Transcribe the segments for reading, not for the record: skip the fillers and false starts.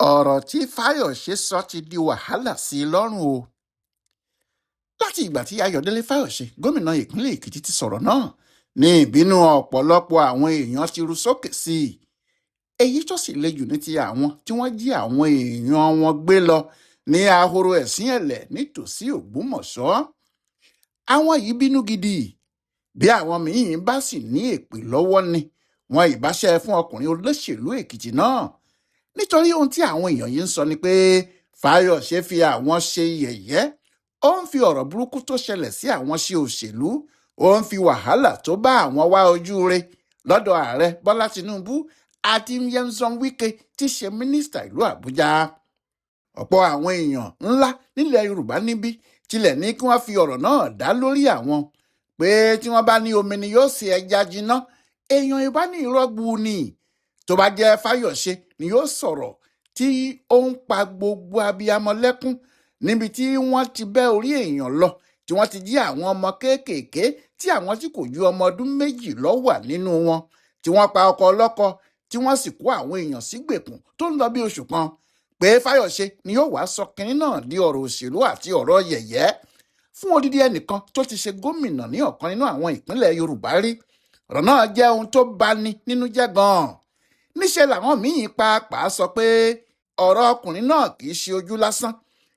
Ọ̀rọ̀ tí Fáyọ̀ṣe sọ ti di wàhálà sí i lọ́rùn o. Láti ìgbà tí Ayọ̀délé Fáyọ̀ṣe, gómìnà ìpínlẹ̀ Èkìtì, ti sọ̀rọ̀ náà ní ìbínú ọ̀pọ̀lọpọ̀ àwọn èèyàn ti ru sókè sí i. Èyí tó sì le jù ní ti àwọn tí wọ́n jí àwọn èèyàn wọn gbé lọ ní Ahoro Ẹ̀sìn Ẹ̀lẹ̀ nítòsí Ògbómọ̀ṣọ́. Àwọn yìí bínú gidi. Bí àwọn míín bá sì ní èpè lọ́wọ́ ni wọn ìbáṣẹ fún ọkùnrin olóṣèlú Èkìtì náà. Nítorí ohun tí àwọn èèyàn yìí ń sọ ni pé Fáyọ̀ṣe fi àwọn ṣe yẹ̀yẹ́, ó ń fi ọ̀rọ̀ burúkú tó ṣẹlẹ̀ sí àwọn ṣe òṣèlú, ó ń fi wàhálà tó bá àwọn wá ojú re lọ́dọ̀ ààrẹ Bọ́lá Tinubu àti Nyesom Wike tí ṣe mínísítà ìlú Àbújá. Ọ̀pọ̀ àwọn èèyàn ńlá nílẹ̀ Yorùbá níbí tilẹ̀ ní kí wọ́n fi ọ̀rọ̀ náà dá lórí àwọn, pé tí wọ́n bá ní omi ni yóò ṣe ẹja jiná, èèyàn ìbá ní ìrọ́gbù ni. Tó bá jẹ́ Fáyọ̀ṣe ni yóò sọ̀rọ̀ tí ó ń pa gbogbo abiyamọ lẹ́kún níbi tí wọ́n ti bẹ́ orí èèyàn lọ, tí wọ́n ti jí àwọn ọmọ kéékèèké tí àwọn tí kò ju ọmọ ọdún 2 lọ wà nínú wọn, tí wọ́n pa ọkọ ọlọ́kọ, tí wọ́n sì kó àwọn èèyàn sígbèkùn tó ń lọ bí oṣù kan, pé Fáyọ̀ṣe ni yóò wá sọ kinní náà di ọ̀rọ̀ òṣèlú àti ọ̀rọ̀ yẹ̀yẹ́ fún odidi ẹnìkan tó ti ṣe gómìnà ní ọ̀kan nínú àwọn ìpínlẹ̀ Yorùbá rí. Ọ̀rọ̀ náà jẹ́ ohun tó bani nínú jẹ́ gan-an. Níṣẹ́ làwọn míín pàápàá sọ pé ọ̀rọ̀ ọkùnrin náà kì í ṣe ojú lásán,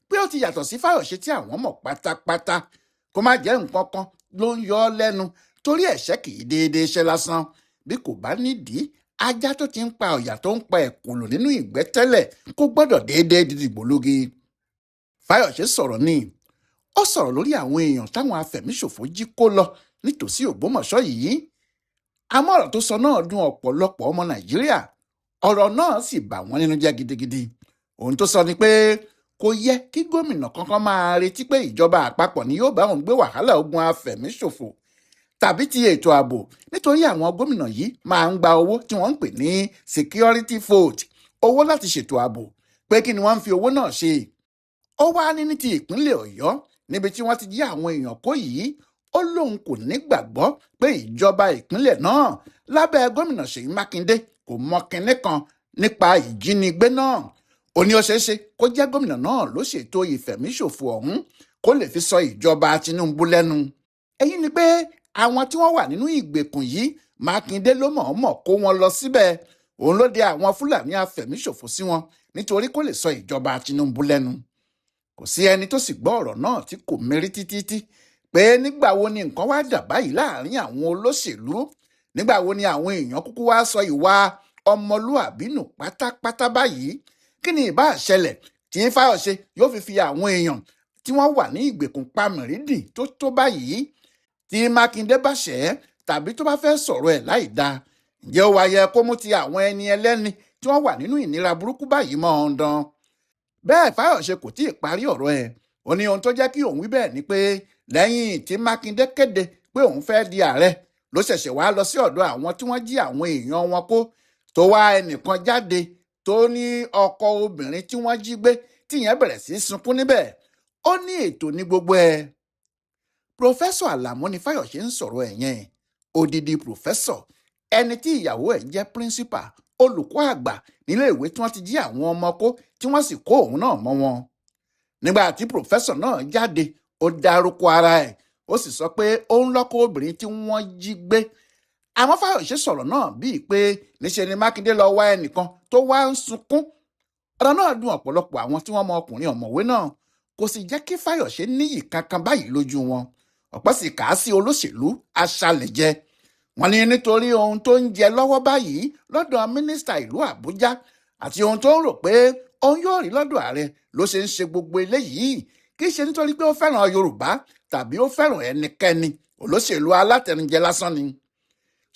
pé ó ti yàtọ̀ sí Fáyọ̀ṣe tí àwọn mọ̀ pátápátá, kó má jẹ́ nǹkan kan ló ń yọ ọ́ lẹ́nu, torí ẹ̀ṣẹ̀ kì í déédéé ṣe lásán. Bí kò bá nídìí, ajá tó ti ń pa ọ̀yà tó ń pa ẹ̀kùlù nínú ìgbẹ́ tẹ́lẹ̀ kó gbọ́dọ̀ déédéé di dìgbòlugi. Fáyọ̀ṣe sọ̀rọ̀ ni. Ó sọ̀rọ̀ lórí àwọn èèyàn táwọn afẹ̀míṣòfò jí kó lọ nítòsí Ògbómọ̀ṣọ́ yìí. Àmọ́ ọ̀rọ̀ tó sọ náà dùn ọ̀pọ̀lọpọ̀ ọmọ Nàìjíríà. Ọ̀rọ̀ náà sì bà wọ́n nínú jẹ́ gidigidi. Ohun tó sọ ni pé kò yẹ kí gómìnà kankan máa retí pé ìjọba àpapọ̀ ni yóò bá òun gbé wàhálà ogun afẹ̀míṣòfò tàbí ti ètò ààbò, nítorí àwọn gómìnà yìí máa ń gba owó tí wọ́n ń pè ní security vote, owó láti ṣètò ààbò, pé kí ni wọ́n ń fi owó náà ṣe. Ó wá ní ti ìpínlẹ̀ Ọ̀yọ́ níbi tí wọ́n ti jí àwọn èèyàn kó yìí, ó lóun kò nígbàgbọ́ pé ìjọba ìpínlẹ̀ náà lábẹ́ gómìnà Ṣèyí Mákindé kò mọ kinní kan nípa ìjínigbé náà. Ó ní ó ṣeé ṣe kó jẹ́ gómìnà náà ló ṣètò ìfẹ̀míṣòfò ọ̀hún kó lè fi sọ ìjọba Tinubu lẹ́nu. Èyí ni pé àwọn tí wọ́n wà nínú ìgbèkùn yìí, Mákindé ló mọ̀ọ́mọ̀ kó wọn lọ síbẹ̀. Òun ló dé àwọn Fúlàní afẹ̀míṣòfò sí wọn nítorí kó lè sọ ìjọba Tinubu lẹ́nu. Kò sí ẹni tó sì gbọ́ ọ̀rọ̀ náà tí kò mérí títí pé nígbà wo ni nǹkan wá dà báyìí láàrin àwọn olóṣèlú? Nígbà wo ni àwọn èèyàn kúkú wá sọ ìwà ọmọlúàbí nù pátápátá báyìí? Kí ni ìbá ṣẹlẹ̀ tí Fáyọ̀ṣe yóò fi fi àwọn èèyàn tí wọ́n wà ní ìgbèkùn pa mìrídìn tó tó báyìí? Tí Mákindé bá ṣẹ̀ ẹ́ tàbí tó bá fẹ́ sọ̀rọ̀ ẹ̀ láì dáa, ǹjẹ́ ó wá yẹ kó mú ti àwọn ẹni ẹlẹ́ni tí wọ́n wà nínú ìnira burúkú báyìí mọ́ ọ́n dán? Bẹ́ẹ̀ Fáyọ̀ṣe kò tí ì parí ọ̀rọ̀ ẹ̀. Ó ní ohun tó jẹ́ kí òun wí bẹ́ẹ̀ ni pé lẹ́yìn tí Mákindé kéde pé òun fẹ́ di ààrẹ ló ṣẹ̀ṣẹ̀ wá lọ sí ọ̀dọ̀ àwọn tí wọ́n jí àwọn èèyàn wọn kó, tó wá ẹnìkan jáde tó ní ọkọ obìnrin tí wọ́n jí gbé, tíyẹn bẹ̀rẹ̀ sí í sunkún níbẹ̀. Ó ní ètò ní gbogbo ẹ̀. Prọfẹ́sọ̀ Àlàmú ni Fáyọ̀ṣe ń sọ̀rọ̀ ẹ̀ yẹn. Odidi prọfẹ́sọ̀, ẹni tí ìyàwó ẹ̀ jẹ́ píríncípà, olùkọ́ àgbà nílé ìwé tí wọ́n ti jí àwọn ọmọ kó, tí wọ́n sì kó òun náà mọ́ wọn. Nígbà tí prọfẹ́sọ̀ náà jáde, ó dárúkọ ara ẹ̀, ó sì sọ pé ó ń lọ́kọ obìnrin tí wọ́n jí gbé. Àmọ́ Fáyọ̀ṣe sọ̀rọ̀ náà bíi pé níṣe ni Mákindé lọ wá ẹnìkan tó wá ń sunkún. Ọ̀rọ̀ náà dùn ọ̀pọ̀lọpọ̀ àwọn tí wọ́n mọ ọkùnrin ọ̀mọ̀wé náà, kò sì jẹ́ kí Fáyọ̀ṣe níyì kankan báyìí lójú wọn. Ọ̀pọ̀ sì kà á sí olóṣèlú aṣálẹ̀jẹ. Wọ́n ní nítorí ohun tó ń jẹ lọ́wọ́ báyìí lọ́dọ̀ mínísítà ìlú Àbújá àti ohun tó ń rò pé òun yóò rí lọ́dọ̀ ààrẹ ló ṣe ń ṣe gbogbo eléyìí, kì í ṣe nítorí pé ó fẹ́ràn Yorùbá tàbí ó fẹ́ràn ẹnikẹ́ni. Olóṣèlú alátẹnujẹ lásán ni.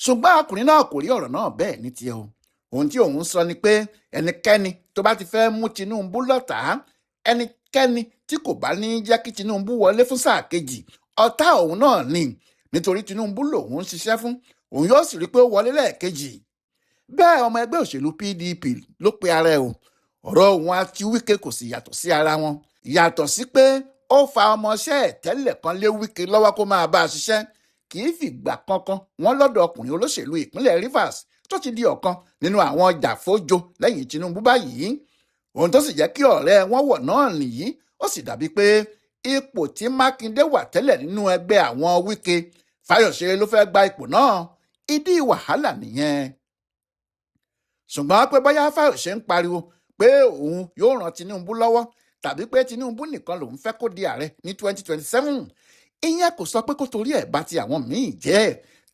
Ṣùgbọ́n ọkùnrin náà kò rí ọ̀rọ̀ náà bẹ́ẹ̀ ní tiẹ̀ o. Ohun tí òun sọ ni pé ẹnikẹ́ni tó bá ti fẹ́ mú Tinubu lọ́tàá, ẹnikẹ́ni tí kò bá ní jẹ́ kí Tinubu wọlé fún sáà kejì, ọ̀tá òun náà ni. Nítorí Tinubu lòun ń ṣiṣẹ́ fún, òun yóò sì rí pé ó wọlé lẹ́ẹ̀kejì. Bẹ́ẹ̀ ọmọ ẹgbẹ́ òṣèlú PDP ló pe ara ẹ̀ o. Ọ̀rọ̀ òun àti Wike kò sì yàtọ̀ sí ara wọn. Yàtọ̀ sí pé ó fa ọmọọṣẹ́ ẹ̀ tẹ́lẹ̀ kan lé Wike lọ́wọ́ kó máa bá a ṣiṣẹ́, kì í fìgbà kankan wọ́n lọ́dọ̀ ọkùnrin olóṣèlú ìpínlẹ̀ Rivers tó ti di ọ̀kan nínú àwọn jàfójo lẹ́yìn Tinubu báyìí. Ohun tó sì jẹ́ kí ọ̀rẹ́ wọn wọ̀ náà nìyí. Ó sì dàbí pé ipò tí Mákindé wà tẹ́lẹ̀ nínú ẹgbẹ́ àwọn Wike, Fáyọ̀ṣe ló fẹ́ gba ipò náà. Ìdí wàhálà nìyẹn. Ṣùgbọ́n pé bóyá Fáyọ̀ṣe ń pariwo pé òun yóò ràn Tinubu lọ́wọ́ tàbí pé Tinubu nìkan lòun fẹ́ kó di ààrẹ ní 2027, ìyẹn kò sọ pé kó torí ẹ̀ bá ti àwọn míì jẹ́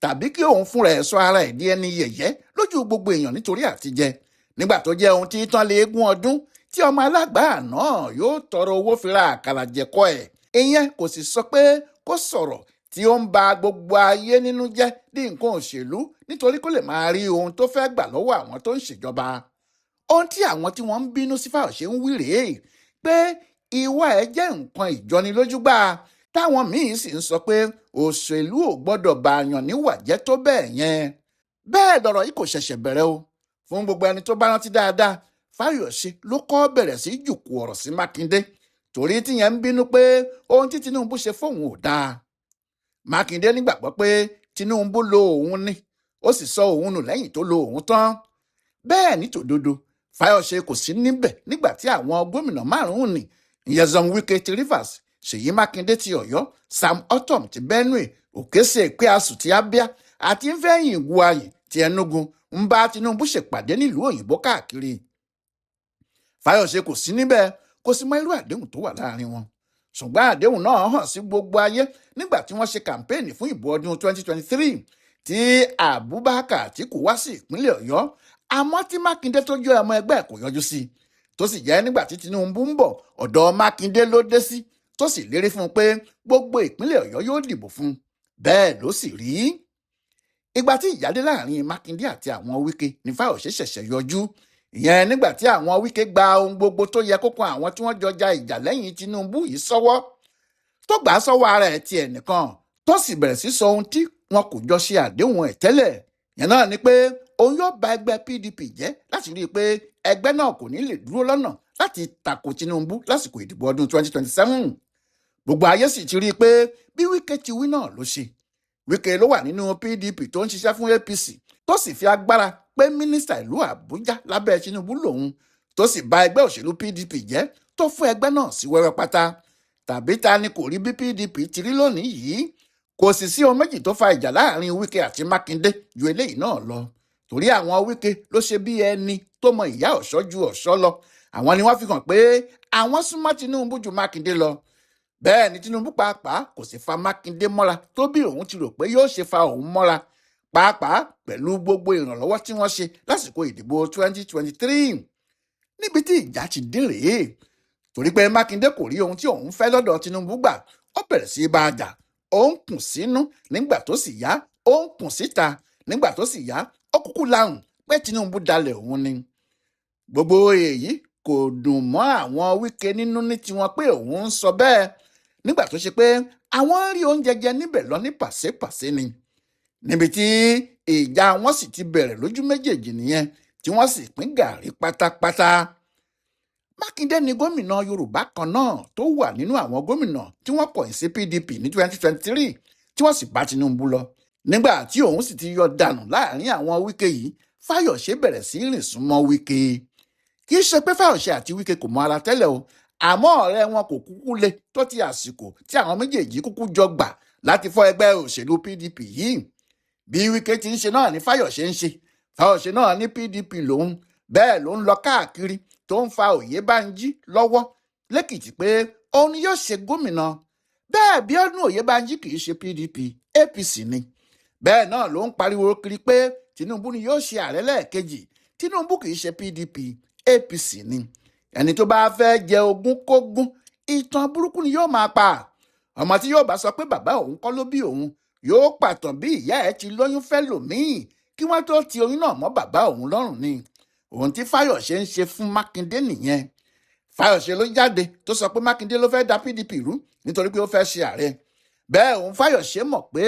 tàbí kí òun fúnra ẹ̀ sọ ara ẹ̀ di ẹni yẹ̀yẹ́ lójú gbogbo èèyàn nítorí àtijẹ, nígbà tó jẹ́ ohun tí tán lè gún ọdún tí ọmọ alágbàá náà yóò tọrọ owó fi ra àkàrà jẹ̀kọ ẹ̀. Ìyẹn kò sì sọ pé kó sọ̀rọ̀ tí ó ń ba gbogbo ayé nínú jẹ́ ní nǹkan òṣèlú nítorí kó lè máa rí ohun tó fẹ́ gbà lọ́wọ́ àwọn tó ń ṣèjọba. Ohun tí àwọn tí wọ́n ń bínú sí Fáyọ̀ṣe ń wí rèé pé ìwà ẹ̀ jẹ́ nǹkan ìjọnilójúgbà, táwọn míín sì ń sọ pé òṣèlú ò gbọ́dọ̀ bààyàn níwà jẹ́ tó bẹ́ẹ̀ yẹn. Bẹ́ẹ̀ lọ̀rọ̀ yìí kò ṣẹ̀ṣẹ̀ bẹ̀rẹ̀ o. Fún gbogbo ẹni tó bá rántí dáadáa, Fáyọ̀ṣe ló kọ́ bẹ̀rẹ̀ sí jùkú ọ̀rọ̀ sí Mákindé torí tíyẹn ń bínú pé ohun tí Tinubu ṣe fóun ò dáa. Mákindé nígbàgbọ́ pé Tinubu lo òun ni, ó sì sọ òun nù lẹ́yìn tó lo òun tán. Bẹ́ẹ̀ ní tòdodo, Fáyọ̀ṣe kò sí níbẹ̀ nígbà tí àwọn gómìnà márùn-ún ní Nyesom Wike ti Rivers, Ṣèyí Mákindé ti Ọ̀yọ́, Sam Ortom ti Benue, Okezie Ikpeazu ti Abia àti Ifeanyi Ugwuanyi ti Enugu ń bá Tinubu ṣèpàdé nílùú òyìnbó káàkiri. Fáyọ̀ṣe kò sí níbẹ̀, kò sì mọ irú àdéhùn tó wà láàrin wọn. Ṣùgbọ́n àdéhùn náà hàn sí gbogbo ayé nígbà tí wọ́n ṣe kàmpéènì fún ìbò ọdún 2023 tí Abubakar Atiku wá sí ìpínlẹ̀ Ọ̀yọ́, àmọ́ tí Mákindé tó jẹ́ ọmọ ẹgbẹ́ kò yọjú sí, tó sì jẹ́ nígbà tí Tinubu ń bọ̀ ọ̀dọ̀ Mákindé ló dé sí, tó sì lérí fún un pé gbogbo ìpínlẹ̀ Ọ̀yọ́ yóò dìbò fún un. Bẹ́ẹ̀ ló sì rí. Ìgbà tí ìjà dé láàrin Mákindé àti àwọn Wike ní Fáyọ̀ṣe ṣẹ̀ṣẹ̀ yọjú. Ìyẹn nígbà tí àwọn Wike gba ohun gbogbo tó yẹ kókó àwọn tí wọ́n jọ ja ìjà lẹ́yìn Tinubu yìí sọ́wọ́, tó gbà á sọ́wọ́ ara ẹ̀ tiẹ̀ nìkan, tó sì bẹ̀rẹ̀ sí sọ ohun tí wọn kò jọ ṣe àdéhùn ẹ̀ tẹ́lẹ̀. Ìyẹn náà ni pé òun yóò ba ẹgbẹ́ PDP jẹ́ láti rí i pé ẹgbẹ́ náà kò ní lè dúró lọ́nà láti tako Tinubu lásìkò ìdìbò ọdún 2027. Gbogbo ayé sì ti rí i pé bí Wike ti wí náà ló ṣe. Wike ló wà nínú PDP tó ń ṣiṣẹ́ fún APC, tó sì fi agbára pé mínísítà ìlú Àbújá lábẹ́ Tinubu lòun, tó sì ba ẹgbẹ́ òṣèlú PDP jẹ́, tó fún ẹgbẹ́ náà sí wẹ́wẹ́ pátá. Tàbí ta ni kò rí bí PDP ti rí lónìí yìí? Kò sì sí ohun méjì tó fa ìjà láàrin Wike àti Mákindé ju eléyìí náà lọ. Torí àwọn Wike ló ṣe bí ẹni tó mọ ìyá ọ̀ṣọ́ ju ọ̀ṣọ́ lọ. Àwọn ni wọ́n fi hàn pé àwọn súnmọ́ Tinubu ju Mákindé lọ. Bẹ́ẹ̀ ni Tinubu pàápàá kò sì fa Mákindé mọ́ra tó bí òun ti rò pé yóò ṣe fa òun mọ́ra, pàápàá pẹ̀lú gbogbo ìrànlọ́wọ́ tí wọ́n ṣe lásìkò ìdìbò 2023. Níbi tí ìjà ti dé rèé, torí pé Mákindé kò rí ohun tí òun fẹ́ lọ́dọ̀ Tinubu gbà, ó bẹ̀rẹ̀ sí í bá a jà. Ó ń kùn sínú nígbà tó sì yá, ó ń kùn síta nígbà tó sì yá, ó kúkú lahùn pé Tinubu dalẹ̀ òun ni. Gbogbo èyí kò dùn mọ́ àwọn Wike nínú ní tiwọn pé òun ń sọ bẹ́ẹ̀, nígbà tó ṣe pé àwọn ń rí oúnjẹ jẹ níbẹ̀ lọ ní pàṣípàṣí ni. Níbi tí ìjà wọn sì ti bẹ̀rẹ̀ lójú méjèèjì nìyẹn, tí wọ́n sì pín gàrí pátápátá. Mákindé ni gómìnà Yorùbá kan náà tó wà nínú àwọn gómìnà tí wọ́n kọ̀yìn sí PDP ní 2023 tí wọ́n sì bá Tinubu lọ. Nígbà tí òun sì ti yọ dànù láàrin àwọn Wike yìí, Fáyọ̀ṣe bẹ̀rẹ̀ sí rìn súnmọ́ Wike. Kì í ṣe pé Fáyọ̀ṣe àti Wike kò mọ ara tẹ́lẹ̀ o, àmọ́ ọ̀rẹ́ wọn kò kúkú le tó ti àsìkò tí àwọn méjèèjì kúkú jọ gbà láti fọ́ ẹgbẹ́ òṣèlú PDP yìí. Bí Wike ti ń ṣe náà ni Fáyọ̀ṣe ń ṣe. Fáyọ̀ṣe náà ní PDP lòun, bẹ́ẹ̀ ló ń lọ káàkiri tó ń fa Oyèbánjí lọ́wọ́ lẹ́kìtì pé òun yóò ṣe gómìnà. Bẹ́ẹ̀ Bíọ́dún Oyèbánjí kì í ṣe PDP, APC ni. Bẹ́ẹ̀ náà ló ń pariwo kiri pé Tinubu ni yóò ṣe ààrẹ lẹ́ẹ̀kejì. Tinubu kì í ṣe PDP, APC ni. Ẹni tó bá fẹ́ jẹ ogún kógún, ìtàn burúkú ni yóò máa pa. Ọmọ tí yóò bá sọ pé bàbá òun kọ́ ló bí òun, yóò pàtàn bí ìyá ẹ̀ ti lóyún fẹ́ lòmíì kí wọ́n tó ti oyún náà mọ́ bàbá òun lọ́rùn ni. Ohun tí Fáyọ̀ṣe ń ṣe fún Mákindé nìyẹn. Fáyọ̀ṣe ló jáde tó sọ pé Mákindé ló fẹ́ da PDP rú nítorí pé ó fẹ́ ṣe ààrẹ. Bẹ́ẹ̀ òun Fáyọ̀ṣe mọ̀ pé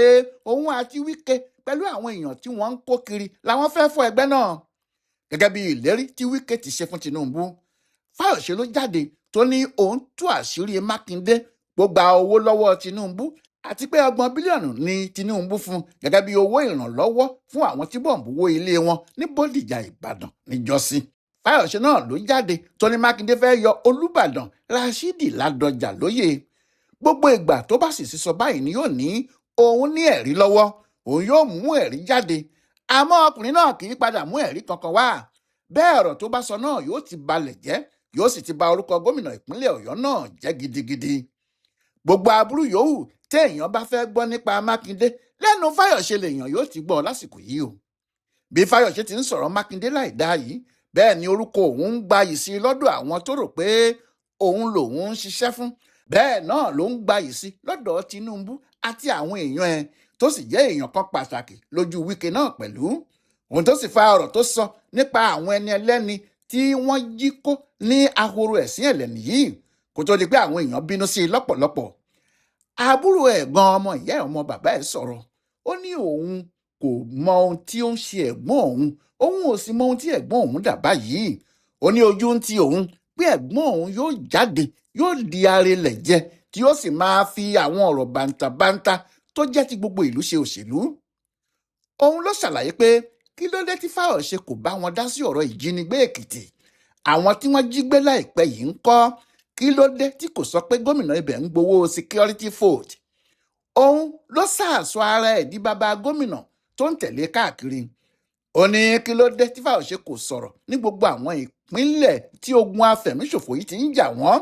òun àti Wike pẹ̀lú àwọn èèyàn tí wọ́n ń kó kiri làwọn fẹ́ fọ́ ẹgbẹ́ náà. Gẹ́gẹ́ bí ìlérí tí Wike ti ṣe fún Tinubu, Fáyọ̀ṣe ló jáde tó ní òun tú àṣírí Mákindé kó gba owó lọ́wọ́ Tinubu àti pé 30 bílíọ̀nù ni Tinubu fún gẹ́gẹ́ bí owó ìrànlọ́wọ́ fún àwọn tí bọ̀m̀bù wó ilé wọn ní Bódìjà Ìbàdàn níjọ́sí. Fáyọ̀ṣe náà ló jáde tó ní Mákindé fẹ́ yọ Olúbàdàn Rashidi Ládọjà lóyè. Gbogbo ìgbà tó bá sì sísọ báyìí ni yóò ní òun ní ẹ̀rí lọ́wọ́, òun yóò mú ẹ̀rí jáde. Àmọ́ ọkùnrin náà kì í padà mú ẹ̀rí kankan wá. Bẹ́ẹ̀ ọ̀rọ̀ tó bá sọ náà yóò ti balẹ̀ jẹ́, yóò sì ti ba orúkọ gómìnà ìpínlẹ̀ Ọ̀yọ́ náà jẹ́ gidigidi. Gbogbo aburú yòówù téèyàn bá fẹ́ gbọ́ nípa Mákindé lẹ́nu Fáyọ̀ṣe lèèyàn yóò ti gbọ́ lásìkò yìí o. Bí Fáyọ̀ṣe ti ń sọ̀rọ̀ Mákindé láì dáa yìí, bẹ́ẹ̀ ni orúkọ òun ń gbayì sí lọ́dọ̀ àwọn tó rò pé òun lòun ń ṣiṣẹ́ fún. Bẹ́ẹ̀ náà ló ń gbayì sí lọ́dọ̀ Tinubu àti àwọn èèyàn ẹ̀ tó sì jẹ́ èèyàn kan pàtàkì lójú Wike náà pẹ̀lú. Ohun tó sì fa ọ̀rọ̀ tó sọ nípa àwọn ẹni ẹlẹ́ni tí wọ́n jí kó ní ahoro ẹ̀sìn ẹ̀lẹ́ni yìí kó tó di pé àwọn èèyàn bínú sí i lọ́pọ̀lọpọ̀. Àbúrò ẹ̀ gan ọmọ ìyá ẹ̀ ọmọ bàbá ẹ̀ sọ̀rọ̀. Ó ní òun kò mọ ohun tí ó ń ṣe ẹ̀gbọ́n òun, òun ò sì mọ ohun tí ẹ̀gbọ́n òun dà báyìí. Ó ní ojú ń ti òun pé ẹ̀gbọ́n òun yóò jáde, yóò di arelẹ̀ jẹ tí yóò sì máa fi àwọn ọ̀rọ̀ bàǹtàbàǹtà tó jẹ́ ti gbogbo ìlú ṣe òṣèlú. Òun ló ṣàlàyé pé kí ló dé tí Fáyọ̀ṣe kò bá wọn dá sí ọ̀rọ̀ ìjínigbé Èkìtì. Àwọn tí wọ́n jí gbé láìpẹ́ yìí ń kọ́. Kí ló dé tí kò sọ pé gómìnà ibẹ̀ ń gbowó security vote? Òun ló sàásọ ara ẹ̀ di bàbá gómìnà tó ń tẹ̀lé káàkiri. Ó ní kí ló dé tí Fáyọ̀ṣe kò sọ̀rọ̀ ní gbogbo àwọn ìpínlẹ̀ tí ogun afẹ̀míṣòfò yìí ti ń jà wọ́n.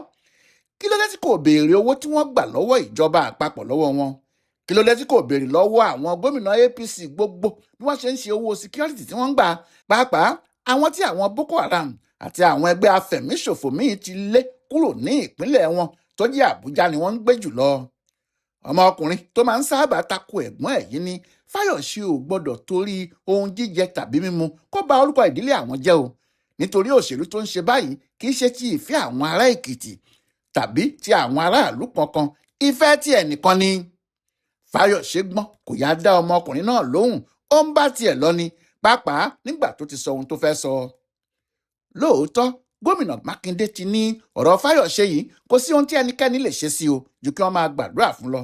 Kí ló dé tí kò béèrè owó tí wọ́n gbà lọ́wọ́ ìjọba àpapọ̀ lọ́wọ́ wọn? Kí ló dé tí kò béèrè lọ́wọ́ àwọn gómìnà APC gbogbo bí wọ́n ṣe ń ṣe owó security tí wọ́n ń gbà? Pàápàá àwọn tí àwọn Boko Haram àti àwọn ẹgbẹ́ afẹ̀míṣòfò míì ti lé kúrò ní ìpínlẹ̀ wọn tó jẹ́ Àbújá ni wọ́n ń gbé jùlọ. Ọmọkùnrin tó máa ń sábà tako ẹ̀gbọ́n ẹ̀ yìí ni Fáyọ̀ṣe ò gbọ́dọ̀ torí ohun jíjẹ tàbí mímu kó ba orúkọ ìdílé àwọn jẹ́ o. Nítorí òṣèlú tó ń ṣe báyìí kì í ṣe ti ìfẹ́ àwọn ará Èkìtì tàbí ti àwọn aráàlú kankan, ìfẹ́ ti ẹnìkan ni. Fáyọ̀ṣe gbọ́n kò yá dá ọmọkùnrin náà lóhùn, ó ń bá tiẹ̀ lọ ni, pàápàá nígbà tó ti sọ ohun tó fẹ́ sọ. Lóòótọ́, gómìnà Mákindé ti ní ọ̀rọ̀ Fáyọ̀ṣe yìí kò sí ohun tí ẹnikẹ́ni lè ṣe sí o ju kí wọ́n máa gbàdúrà fún lọ.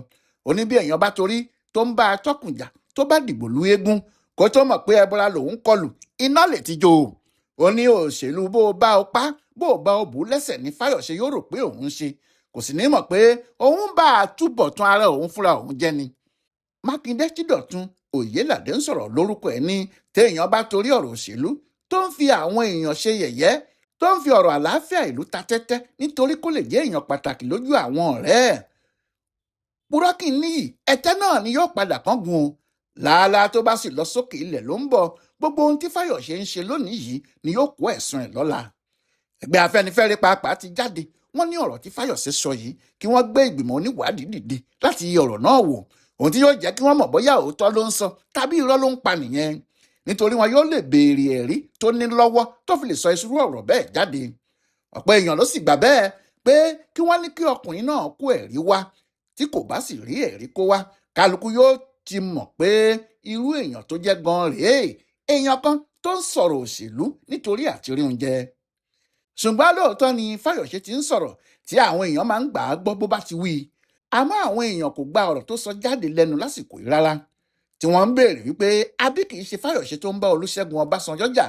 Ó ní bí èèyàn bá torí tó ń bá a tọkùn jà tó bá dìgbò lu eégún kó tó mọ̀ pé ẹbọra lòun kọlù, iná lè ti jó o. Ó ní òṣèlú bó o bá o pa bó o bá o bù lẹ́sẹ̀ ní Fáyọ̀ṣe yóò rò pé òun ń ṣe, kò sì ní mọ̀ pé òun bá a túbọ̀ tún ara òun fúnra òun jẹ́ ni. Mákindé tí Dọ̀tun Oyèládé ń sọ̀rọ̀ lórúkọ ẹ̀ ní téèyàn bá torí ọ̀rọ̀ òṣèlú tó ń fi àwọn èèyàn ṣe yẹ̀yẹ́, tó ń fi ọ̀rọ̀ àlàáfíà ìlú ta tẹ́tẹ́ nítorí kó lè jẹ́ èèyàn pàtàkì lójú àwọn ọ̀rẹ́ ẹ̀. Purọ́kì níyì ẹ̀tẹ́ náà ni yóò padà kángun o. Làálàá tó bá sì lọ sókè ilẹ̀ ló ń bọ̀, gbogbo ohun tí Fáyọ̀ṣe ń ṣe lónìí yìí ni yóò kó ẹ̀sùn ẹ̀ lọ́la. Ẹgbẹ́ Afẹ́nifẹ́re pàápàá ti jáde, wọ́n ní ọ̀rọ̀ tí Fáyọ̀ṣe sọ yìí kí wọ́n gbé ìgbìmọ̀ oníwádìí dìde láti yí ọ̀rọ̀ náà wò. Ohun tí yóò jẹ́ kí wọ́n mọ̀ bóyá òótọ́ ló ń sọ tàbí irọ́ ló ń pa nìyẹn. Nítorí wọn yóò lè béèrè ẹ̀rí tó ní lọ́wọ́ tó fi lè sọ ìṣúrú ọ̀rọ̀ bẹ́ẹ̀ jáde. Ọ̀pọ̀ èèyàn ló sì gbà bẹ́ẹ̀ pé kí wọ́n ní kí ọkùnrin náà kó ẹ̀rí wá. Tí kò bá sì rí ẹ̀rí kó wá, kálukú yóò ti mọ̀ pé irú èèyàn tó jẹ́ gan rèé, èèyàn kan tó ń sọ̀rọ̀ òṣèlú nítorí àti rí oúnjẹ. Ṣùgbọ́n lóòótọ́ ni Fáyọ̀ṣe ti ń sọ̀rọ̀ tí àwọn èèyàn máa ń gbà á gbọ́ bó bá ti wí. Àmọ́ àwọn èèyàn kò gba ọ̀rọ̀ tó sọ jáde lẹ́nu lásìkò yìí rárá, tí wọ́n ń béèrè wípé àbí kìí ṣe Fáyọ̀ṣe tó ń bá Olúṣẹ́gun Ọbásanjọ́ jà,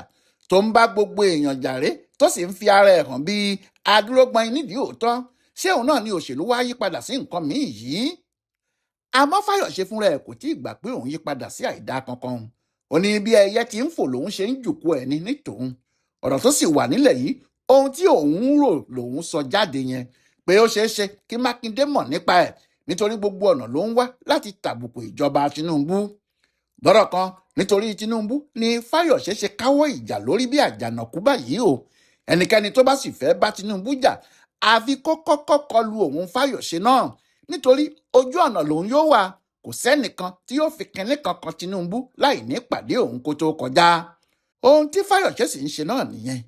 tó ń bá gbogbo èèyàn jàre, tó sì ń fi ara ẹ̀ hàn bíi adúrógbọ́n nídìí òótọ́. Ṣé òun náà ni òṣèlú wá yí padà sí nǹkan míì yìí? Àmọ́ Fáyọ̀ṣe fúnra ẹ̀ kò tí ì gbà pé òun yí padà sí àìdá kankan. Ó ní bí ẹyẹ ti ń fò lòun ṣe ń jùkú ẹ̀ ní tòun. Ọ̀rọ̀ tó sì wà nílẹ̀ yìí, ohun tí òun ń rò lòun sọ jáde yẹn pé ó ṣeé ṣe kí Mákindé mọ̀ nípa ẹ̀ nítorí gbogbo ọ̀nà ló ń wá láti tàbùkù ìjọba Tinubu. Lọ́rọ̀ kan, nítorí Tinubu ni Fáyọ̀ṣe ṣe káwọ́ ìjà lórí bí àjànàkú báyìí o. Ẹnikẹ́ni tó bá sì fẹ́ bá Tinubu jà, àfi kó kọ́kọ́ kọlu òun Fáyọ̀ṣe náà, nítorí ojú ọ̀nà lòun yóò wà, kò sẹ́nìkan tí yóò fi kinní kankan Tinubu láì ní pàdé òun kó tó kọjá. Ohun tí Fáyọ̀ṣe sì ń ṣe náà nìyẹn.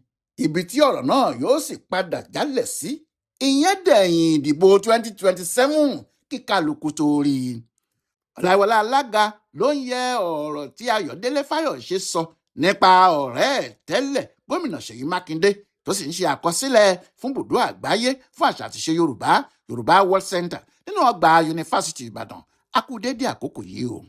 Ibi tí ọ̀rọ̀ náà yóò sì padà jálẹ̀ sí, ìyẹn dẹ̀yìn ìdìbò 2027 kí kálukú tó rí i. Ọláìwọlá Alága ló ń yẹ ọ̀rọ̀ tí Ayọ̀délé Fáyọ̀ṣe sọ nípa ọ̀rẹ́ ẹ̀ tẹ́lẹ̀ gómìnà Ṣèyí Mákindé, tó sì ń ṣe àkọsílẹ̀ fún bùdó àgbáyé fún àṣà àtiṣe Yorùbá, Yorùbá World Center nínú ọgbà Yunifásítì Ìbàdàn. A kú déédéé àkókò yìí o.